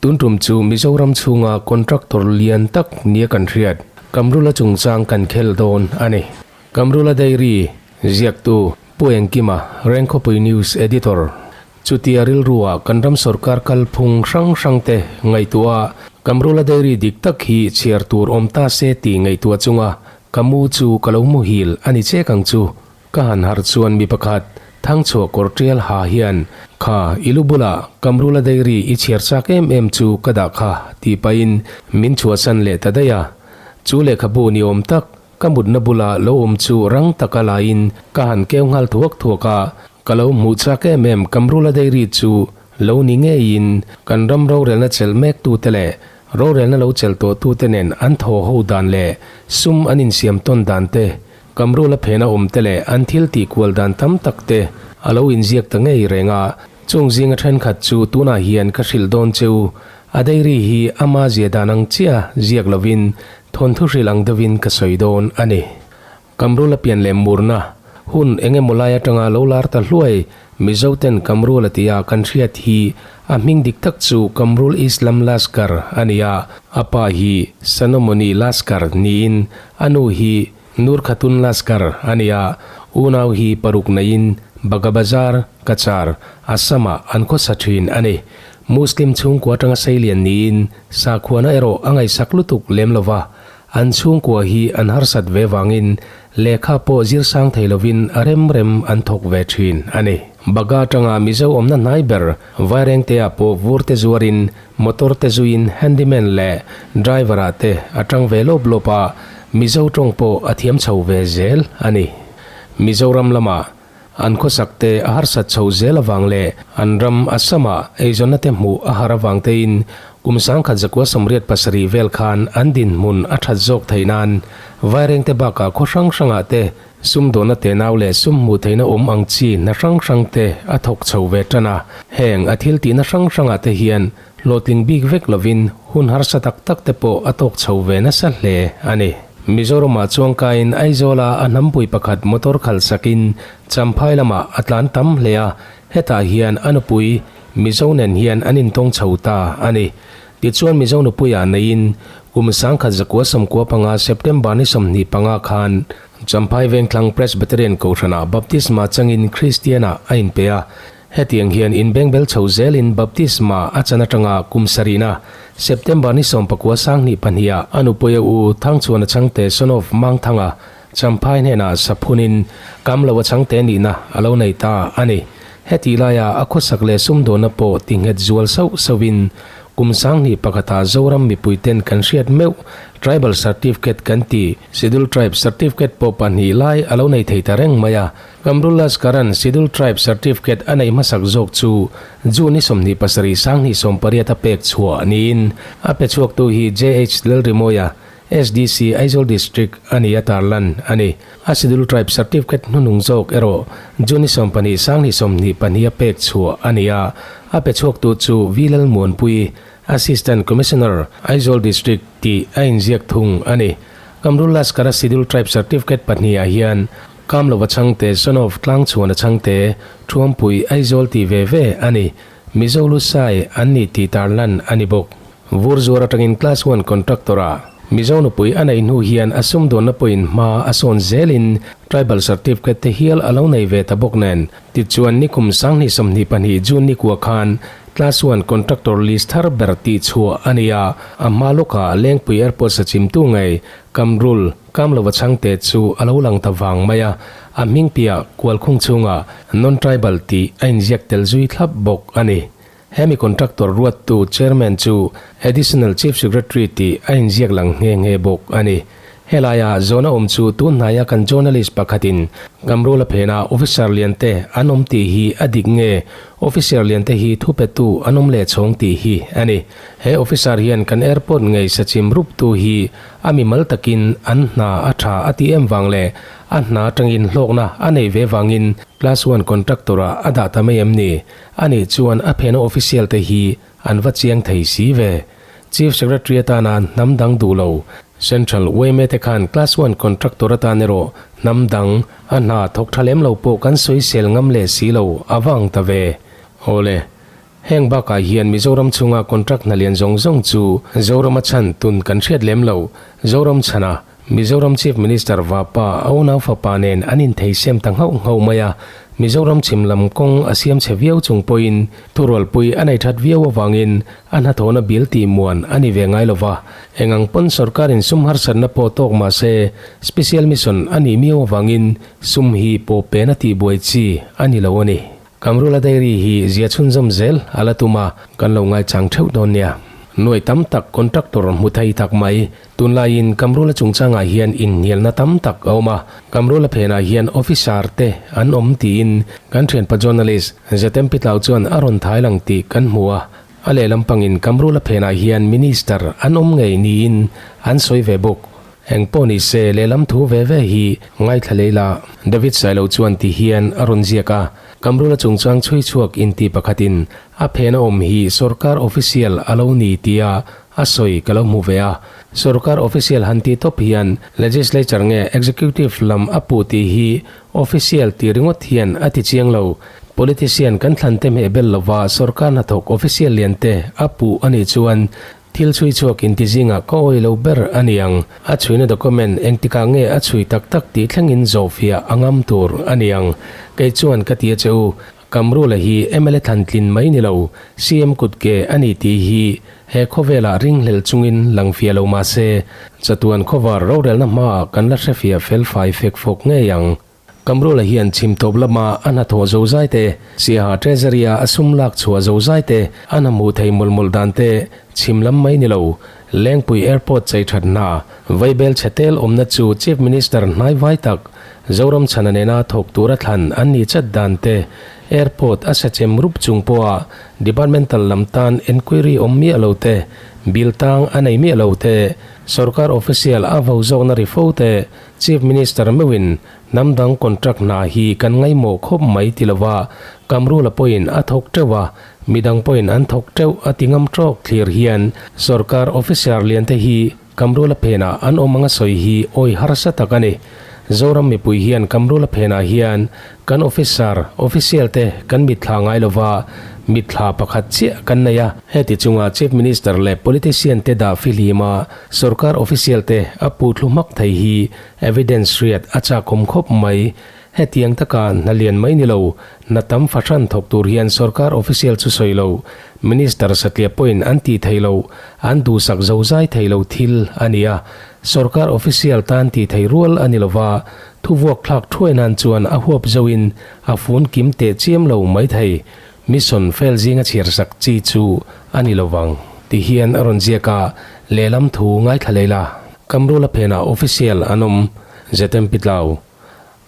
Tun tum chu Mizoram chhunga contractor lian tak nia kan hriat, Kamrula chungchang kan khel dawn a ni. Kamrula Dairy ziaktu Pu Engkima, Rengkhawpui News Editor, Chutia rilrua kan ram sorkar kalphung hrang hrangte ngaihtuah a, Kamrula Dairy dik tak hi chhiar tur awm ta se tih ngaihtuah chunga ka mu chu ka lo muhil a ni chek ang chu. Ka han harh chuan mi pakhat Thangchhuah kawr tial ha hian, Kha, i lu bulah Kamrula Dairy i chhiar chak em em chu ka dah kha, tih pahin min chhuahsan leh ta daih a. Chu lehkhabu ni awm tak ka mutna bula lo awm chu rang taka laiin ka han keu nghal thuak thuak a. Ka lo hmuh chak em em Kamrula Dairy chu lo ni ngeiin kan ram rorelna chelh mektute leh rorelna lo chelh tawhtute nen an thaw ho dan leh sum an insiam tawn dan te Kamrula phena awm te leh an thil tih kual dan tam tak te a lo inziak ta ngei reng a, chung zinga thenkhat chu tunah hian ka hrilh dawn che u. A dairy hi ama zia dan ang chiah ziak lovin thawnthu hrilh ang deuhin ka sawi dawn a ni. Kamrula pian leh murna hun eng emaw lai atanga lo lar ta hluai Mizo ten Kamrula tia kan hriat hi a hming dik tak chu Kamrul Islam Laskar a ni a, a pa hi Sanomoni Laskar niin a nu hi Nur Khatun Laskar a ni a, unau hi paruk neiin Bagabazar, Cachar, Assam-ah an khawsa thin a ni. Muslim chhungkua atanga seilian niin sakhuana erawh a ngaihsak lutuk lem lo va, an chhungkua hi an harsat ve vangin lehkha pawh zir sang thei lovin a rem rem an thawk ve thin a ni. Baga atanga Mizo awmna hnai ber Vairengte-ah pawh vur te zuarin Motor te zuiin handyman leh driver ah te a tang ve lawp lawp a, Mizo tawng pawh a thiam chho ve zel a ni. Mizoram lamah an khawsak te a harsat chho zel avang leh an ram Assam ah eizawnna te hmuh a har avang tein kum 1987 vel khan an dinhmun a that zawk theih nan Vairengte bakah khaw hrang hrangah te Sumdawnna tenau leh sum hmuh theihna awm ang chi hna hrang hrang te a thawk chho ve tan a. Heng a thil tihna hrang hrangah te hian hlawhtling bik vek lovin hun harsa tak tak te pawh a tawk chho ve nasa hle a ni. Mizoramah chuangkaiin Aizawla a hnampui pakhat motor khalh sakin Champhai lamah a tlan tam hle a, hetah hian a nupui Mizo nen hian an intawng chho ta a ni. Tichuan Mizo nupuiah neiin kum 1995 September ni 25 khan Champhai Vengthlang Presbyterian Kohhranah Baptisma changin Kristianah a inpe a. Hetiang hian inbengbel chho zelin Baptisma a chan atanga kum sarihna September ni 19 22 ah a nupuia u Thangchhuana Changte son of Mangthanga Champhai hnenah saphunin Kamlo a changte nihna a lo nei ta a ni. Hetih laia a khawsak leh sumdawnna pawh tinghet zual sauh sauhin kum 2001 ah Zoram mipuiten kan hriat meuh Tribal Certificate kan ti, Scheduled Tribe Certificate pawh pahnih lai a lo nei thei ta reng mai a. Kamrul Laskaran Scheduled Tribe Certificate a neih hmasak zawk chu June ni 27 2018 a pek chhuah niin a pe chhuaktu hi JH Lalrimawia SDC, Aizawl District a ni a tarlan a ni. A Scheduled Tribe Certificate hnunung zawk erawh June 12 2024 a pek chhuah a ni a, a pe chhuaktu chu V Lalmuanpui, Assistant Commissioner, Aizawl District tih a inziak thung a ni. Kamrul Laskar-a Scheduled Tribe Certificate pahnih ah hian Kamlova Chhangte, Son of Tlangchhuana Chhangte, Thuampui, Aizawl tih ve ve a ni. Mizo Lusai an ni tih tarlan a ni bawk. Vur zuar atangin Class One Contractor a Mizo nupui a neih hnu hian a sumdawnna pawhin hma a sawn zelin Tribal Certificate te hial a lo nei ve ta bawk nen. Tichuan nikum 2022 June nikua khan Class One Contractor list thar ber tih chhuah a ni a, a hma lawkah Lengpui Airport sachimtu ngei Kamrul Kamlova Chhangte chu a lo lang ta vang mai a, a hming piah Kualkhung chhungah Non-Tribal tih a inziak tel zui thlap bawk a ni. Hemi contractor ruattu Chairman chu Additional Chief Secretary tih a inziak lang nghe nghe bawk a ni. Helaia zawhna awm chu tun hnaia kan journalist pakhatin Kamrula phena officer liante an awm tih hi a dik nge officer liante hi thupetu an awm leh chhawng tih hi a ni. He officer hian kan airport ngei sachim ruptu hi a mimal takin an hna a tha a ti em vang leh a hna atangin hlawkna a nei ve vangin Class One contractor ah a dah ta mai em ni? A nih chuan a phena official te hi an va chiang thei si ve. Chief Secretary atana hnam dang duh lo Central yma te khan Class One contractor atan erawh hnam dang a hna thawk tha lem lo pawh kan sawisel ngam leh si lo a va ang ta ve. Awle. Heng bakah hian Mizoram chhunga contract hna lian zawng zawng chu Zorama chhan tun kan hriat lem lo. Zoram chhana Mizoram Chief Minister vapa a unau fapa nen an inthei sem ta nghauh nghauh mai a, Mizoram chhim lam kawng a siam chhe viau chung pawhin thurualpui a nei that viau avangin a hnathawhna bil tih muan a ni ve ngai lo va. Eng ang pawn sorkarin sum harsatna pawh tawk mah se Special Mission a nih miau avangin sum hi pawh pen a tihbuai chi a ni lo a ni. Kamrula Dairy hi zia chhunzawm zel a la tum a, kan lo ngaichang theuh dawn nia. Nuai tam tak contractor hmu thei tak mai. Tunlaiin Kamrula chungchangah hian inhnialna tam tak a awm a, Kamrula phenah hian officer te an awm tiin kan thianpa journalist Zetem Pitlau chuan a rawn thai lang tih kan hmu a, a lehlam pangin Kamrula phenah hian minister an awm ngei niin an sawi ve bawk. Eng pawh ni se, lehlam thu ve ve hi ngaithla leh ila. David Sailo chuan ti hian a rawn ziak a, Kamrula chungchang chhui chhuak inti pakhatin a phena awm hi sorkar official a lo ni tia a sawi ka lo hmu ve a. Sorkar official han ti tawp hian legislature nge executive lam a puh tih hi official tih ringawt hian a ti chiang lo. Politician kan thlan te hmeh bel lova sorkar hnathawk official lian te a puh a nih chuan Thil chhui chhuak inti zingah ka awi lo ber a ni ang. A chhuina document engtikah nge a chhui tak tak tih thlengin zawhfiah a ngam tur a ni ang. Kei chuan ka ti a che u, Kamrula hi mla thlan tlin mai ni lo, CM kut ke a ni tih hi he khawvelah ringhlel chungin lang fiah lo mah se, chatuan khawvar rorelna hmaah kan la hrefiah felfai fek fawk ngei ang. Kamrula hian chhim tawp lama a hnathawh zozai te, Siaha Treasury-a a sum lak chhuah zozai te, a hna hmuh thei mawlh mawlh dan te, chhim lam mai ni lo, Lengpui Airport chei that hna, Vaibel chhe tel awmna chu Chief Minister hnai vai tak, Zoram chhana nena thawk tura thlan an nih chat dan te, Airport a sachem rup chung pawha Departmental lam tan enquiry awm miah lo te, bill tang a nei miah lo te, Sorkar official a vo zawkna ri fo te, Chief Minister meuhin hnam dang contract hna hi kan ngaihmawh khawp mai ti lova Kamrula pawhin a thawk teuh a, midang pawhin an thawk teuh a ti ngam tawk thlir hian sorkar officer lian te hi Kamrula phenah an awm anga sawi hi awi harsa tak a ni. Zoram mipui hian Kamrula phenah hian kan officer, official te kan mitthla ngai lova, mitthla pakhat chiah kan nei a. Heti chunga Chief Minister leh politician te dah fihlim a, Sorkar official te a pu thlu hmak thei hi evidence hriat a chakawm khawp mai. Hetiang taka hna lian mai ni lo, hna tam fahran thawk tur hian sorkar official chu sawi lo, minister satliah pawhin an tih thei lo, an duhsak zozai thei lo thil a ni a. Sorkar official tan tih thei rual a ni lova, thuvuak thlak thuai nan chuan a huap zoin a fun kim teh chiam lo mai thei. Mission fail zinga chhiarsak chi chu a ni lovang ti hian a rawn ziak a, lehlam thu ngaithla lei la. Kamrula phenah official an awm, Zetem Pitlau.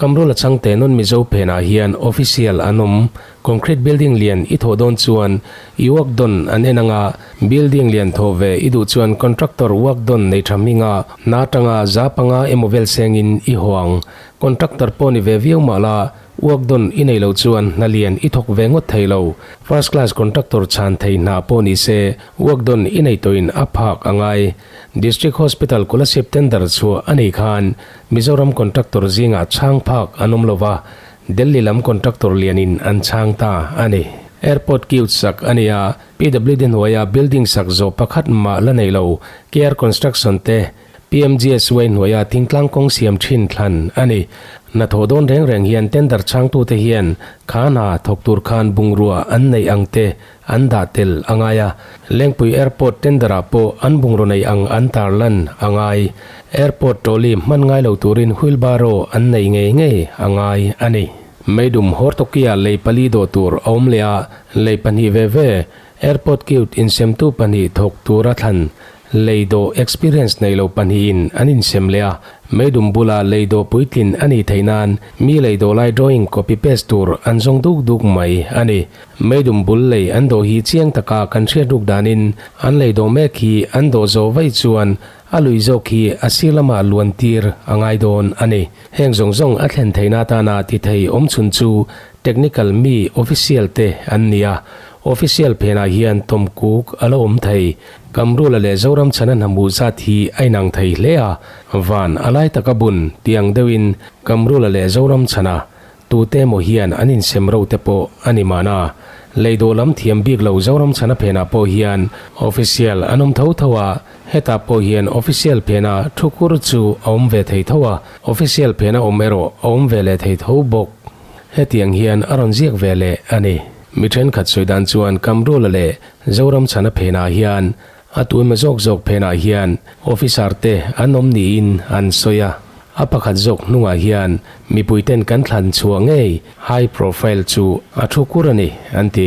Kamrula changte non Mizo phenah hian official an awm, concrete building lian i thawh dawn chuan i work done an en anga, building lian thawh ve i duh chuan contractor work done nei tha hminga hna atanga 500 emaw vel sengin i haw ang. Contractor pawh ni ve viau mah la, Work done i nei lo chuan hna lian i thawk ve ngawt thei lo. First class contractor chhan thei hna pawh ni se, work done i nei tawhin a phak a ngai. District Hospital Kolasib tender chhuah a nih khan Mizoram contractor zingah chhang phak an awm lo va, Delhi lam contractor lianin an chhang ta a ni. Airport cute sak a ni a, PWD hnuaia building sak zawh pakhat mah la nei lo, KR Construction te, PMGSY hnuaia thingtlang kawng siam thin thlan a ni. Hnathawh dawn reng reng hian tender chhangtute hian kha hna thawk tur khan bungrua an neih ang te an dah tel a ngai a. Lengpui Airport tender ah pawh an bungraw neih ang an tarlan a ngai. Airport trolley hman ngai lo turin wheelbarrow an neih ngei ngei a ngai a ni. Meidum Hortokia lei pali dawh tur a awm leh a, lei pahnih ve ve Airport cute insemtu pahnih thawk tura thlan Lei dawh experience nei lo pahnihin an insem leh a, meidum bula lei dawh puitlin a nih theih nan mi lei dawh lai drawing copy paste tur an zawng duk duk mai a ni. Meidum bul lei an dawh hi chiang taka kan hriat ruk danin an lei dawh mek hi an dawh zawh vaih chuan a lui zawk hi a sir lamah luan tir a ngai dawn a ni. Heng zawng zawng a thlen theihna atana ti thei awmchhun chu technical mi official te an ni a, official phenah hian tawmkuk a la awm thei. Kamrula leh Zoram chhana hna hmuh zat hi a inang thei hle a, van a lai taka bun tih ang deuhin Kamrula leh Zoram chhana tute emaw hian an insem ro te pawh a ni mahna. Leidawh lam thiam bik lo Zoramchhana phenah pawh hian official an awm tho tho a, hetah pawh hian official phena thu kur chu a awm ve thei tho a, official phena awm erawh a awm ve leh thei tho bawk. Hetiang hian a rawn ziak ve leh a ni. Mi thenkhat sawi dan chuan Kamrula leh Zoramchhana phenah hian A tuima zawk zawk phenah hian officer te an awm niin an sawi a, a pakhat zawk hnungah hian mipuiten kan thlan chhuah ngei high profile chu a thu kur a ni, an ti.